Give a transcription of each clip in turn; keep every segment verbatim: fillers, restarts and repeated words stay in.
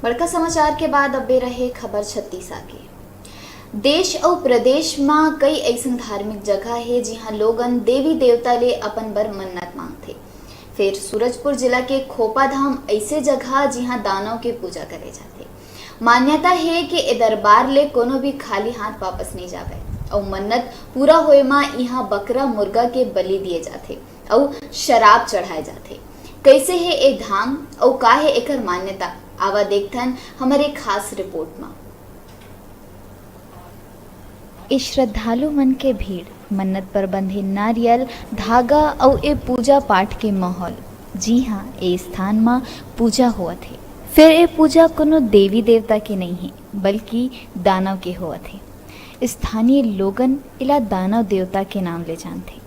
बड़का समाचार के बाद अब बेरा हे खबर छत्तीसा के। देश अउ प्रदेश म कई अइसन धार्मिक जगह हे, जिहां लोगन देवी देवता ले अपन बर मन्नत मांगथे। फेर सूरजपुर जिला के खोपा धाम अइसे जगह, जिहां दानव के पूजा करे जाथे। मान्यता हे कि ए दरबार ले कोनो भी खाली हाथ वापस नइ जावय। अउ मन्नत पूरा होए म इहां बकरा मुर्गा के बलि दिए जाथे अउ शराब चढ़ाए जाथे। कइसे हे ए धाम अउ का हे एकर मान्यता, आवा देखथन हमर एक खास रिपोर्ट म। ए श्रद्धालु मन के भीड़, मन्नत पर बंधे नारियल, धागा अउ ए पूजा पाठ के माहौल। जी हाँ, ए स्थान म पूजा होवत हे। फेर ए पूजा कोनो देवी देवता के नइ हे, बल्कि दानव के होवत हे। स्थानीय लोगन एला दानव देवता के नाम ले जानथे।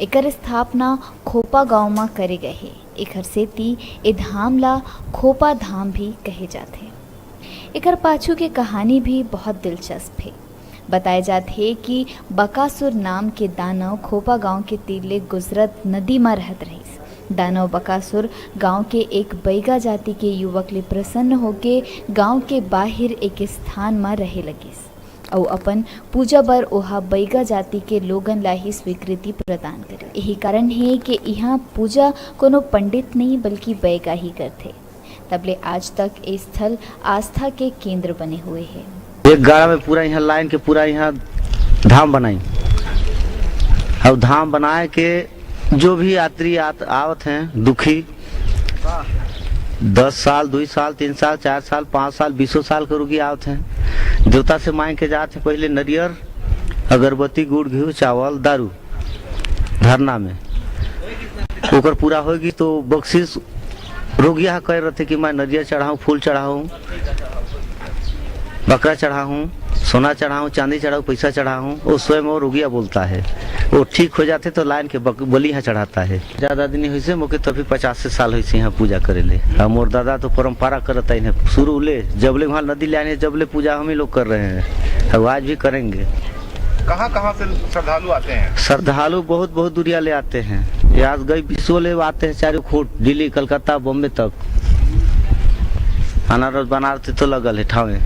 एकर स्थापना खोपा गांव म करे गए हे। एखर सेती ए धाम ला खोपा धाम भी कहे जाथे। एकर पाछू के कहानी भी बहुत दिलचस्प हे। बताए जात हे कि बकासुर नाम के दानव खोपा गांव के तीर ले गुजरत नदी म रहत रहिस। दानव बकासुर गांव के एक बैगा जाति के युवक ले प्रसन्न होके गांव के बाहिर एक स्थान म रहे लगिस अउ अपन पूजा बर ओहा बैगा जाति के लोगन ला ही स्वीकृति प्रदान करे। यही कारण हे कि इहाँ पूजा कोनो पंडित नहीं बल्कि बैगा ही करथे। तब ले आज तक ये स्थल आस्था के केंद्र बने हुए हे। एक गाड़ा में पूरा यहाँ लाइन के पूरा यहाँ धाम बनाई। अब धाम बनाए के जो भी यात्री आत, आवत हैं दुखी, दस साल, दुई साल, तीन साल, चार साल, पाँच साल, बीसों साल के रुकी आवत हैं, देवता से मांग के जात हैं पहले नरियर, अगरबत्ती, गुड़, घी, चावल, दारू धरना में। ओकर पूरा होगी तो बख्शिश। रोगिया ह कहे रहथे कि मैं नरियर चढ़ाऊँ, फूल चढ़ाऊँ, बकरा चढ़ाऊँ, सोना चढ़ाऊँ, चांदी चढ़ाऊँ, पैसा चढ़ाऊँ, वो स्वयं वो रोगिया बोलता है। वो ठीक हो जाते तो लाइन के बक-, बलि यहाँ चढ़ाता है। ज्यादा दिन नहीं होइसे, मोके तो अभी पचास से साल होइसे यहाँ पूजा करे ले। और मोर दादा तो परंपरा करता है इन्हें शुरू ले, जब ले वहाँ नदी ले आने, जब ले पूजा हम ही लोग कर रहे हैं, और आज भी करेंगे। कहाँ कहाँ से श्रद्धालु आते हैं? श्रद्धालु बहुत बहुत दूरिया ले आते हैं। ये आज गई विश्व ले आते हैं, चारों खूट, दिल्ली, कलकत्ता, बॉम्बे तक। अनारस बनारस तो लगल है ठावे।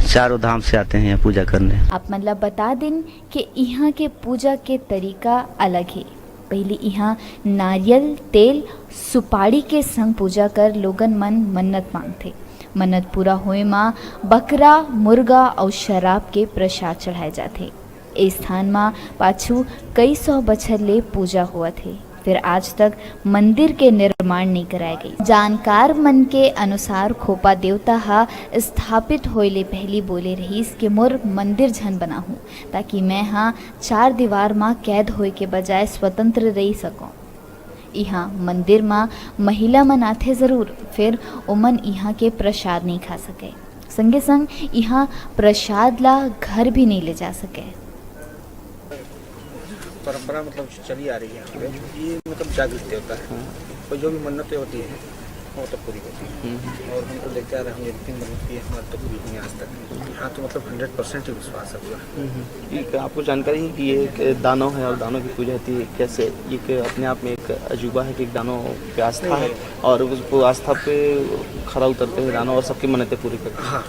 चारों धाम से आते हैं यहाँ पूजा करने। आप मन ला बता दिन कि इहाँ के पूजा के तरीका अलग हे। पहिली इहाँ नारियल, तेल, सुपारी के संग पूजा कर लोगन मन मन्नत मांगथे। मन्नत पूरा होए म बकरा, मुर्गा अउ शराब के प्रसाद चढ़ाए जाथे। ए स्थान म पाछू कई सौ बछर ले पूजा होवत हे, फेर आज तक मंदिर के निर्माण नइ कराए गइस। जानकार मन के अनुसार, खोपा देवता ह स्थापित होए ले पहिली बोले रहिस कि मोर मंदिर झन बनाहूं, ताकि मैं ह चार दीवार म कैद होए के बजाय स्वतंत्र रहि सकौं। इहाँ मंदिर म महिला मन आथे जरूर, फेर ओमन इहाँ के प्रसाद नइ खा सकय। संगे संग इहाँ प्रसाद ला घर भी नइ ले जा सकय। परंपरा मतलब चली आ रही है यहाँ पे, ये मतलब जागृत देवता है। कोई जो भी मन्नतें होती हैं, वो तो पूरी होती है। हम्म। और हम तो देखते आ रहे हैं, हम एक दिन मन्नत की है, हमारी तो पूरी हुई है आज तक। यहाँ तो मतलब हंड्रेड परसेंट ही विश्वास है पूरा। हम्म। ये क्या आपको जानकारी है कि ये एक दानव है और दानव की पूजा होती है, कैसे ये एक अपने आप में एक अजूबा है कि एक दानव पे आस्था है और उस, वो आस्था पे खरा उतरते हैं दानव और सबकी मन्नतें पूरी करते हैं? हाँ।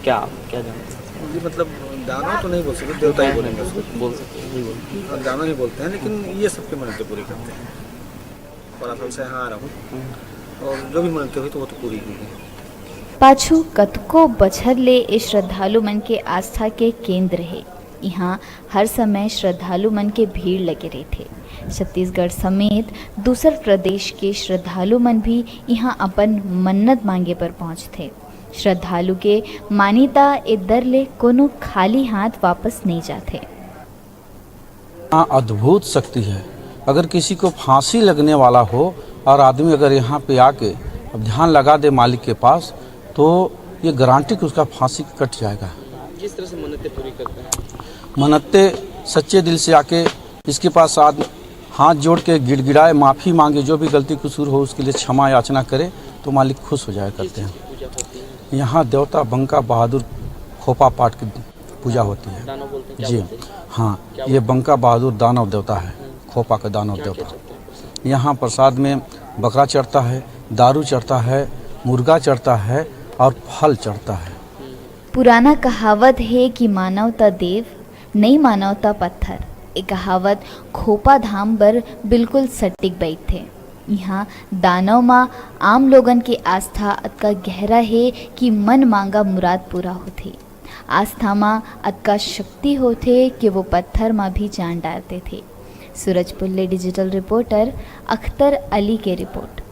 क्या, क्या जानते हैं? ये मतलब दानव तो नहीं बोल सकते, देवता ही बोलेंगे उसको। बोल सकते हैं, नहीं बोल सकते। हाँ, दानव ही बोलते हैं, लेकिन ये सबकी मन्नतें पूरी करते हैं। कोलाफल से यहाँ आ रहा हूँ और जो भी मन्नतें हुई तो वो तो पूरी हुई है। पाछू कतको बछर ले ए श्रद्धालु मन के आस्था के केंद्र हे। इहाँ हर समय श्रद्धालु मन के भीड़ लगे रहिथे। छत्तीसगढ़ समेत दूसर प्रदेश के श्रद्धालु मन भी इहाँ अपन मन्नत मांगे बर पहुंचथे। श्रद्धालु के मान्यता ए दर ले कोनो खाली हाथ वापस नइ जाथे। हाँ, अद्भुत शक्ति है। अगर किसी को फांसी लगने वाला हो और आदमी अगर यहाँ पे आके अब ध्यान लगा दे मालिक के पास, तो ये गारंटी कि उसका फांसी कट जाएगा। किस तरह से मन्नतें पूरी करते हैं? मन्नतें सच्चे दिल से आके इसके पास आद-, हाथ जोड़ के गिड़गिड़ाए, माफ़ी मांगे, जो भी गलती कसूर हो उसके लिए क्षमा याचना करे तो मालिक खुश हो जाया करते हैं। यहाँ देवता बंका बहादुर खोपा पाट की पूजा होती है। दानव बोलते हैं, क्या जी बोलते हैं? हाँ, क्या ये बोलते हैं? बंका बहादुर दानव देवता है, हम्म। खोपा का दानव क्या, क्या देवता। चढ़ता है प्रसाद? यहाँ प्रसाद में बकरा चढ़ता है, दारू चढ़ता है, मुर्गा चढ़ता है और फल चढ़ता है। पुराना कहावत हे कि मानव त देव, नइ मानव त पत्थर। ए कहावत खोपा धाम बर बिल्कुल सटीक बइठथे। इहाँ दानव म आम लोगन के आस्था अतका गहरा हे कि मन मांगा मुराद पूरा होथे। आस्था म अतका शक्ति होथे कि वो पत्थर म भी जान डार देथे। सूरजपुर ले डिजिटल रिपोर्टर अख्तर अली के रिपोर्ट।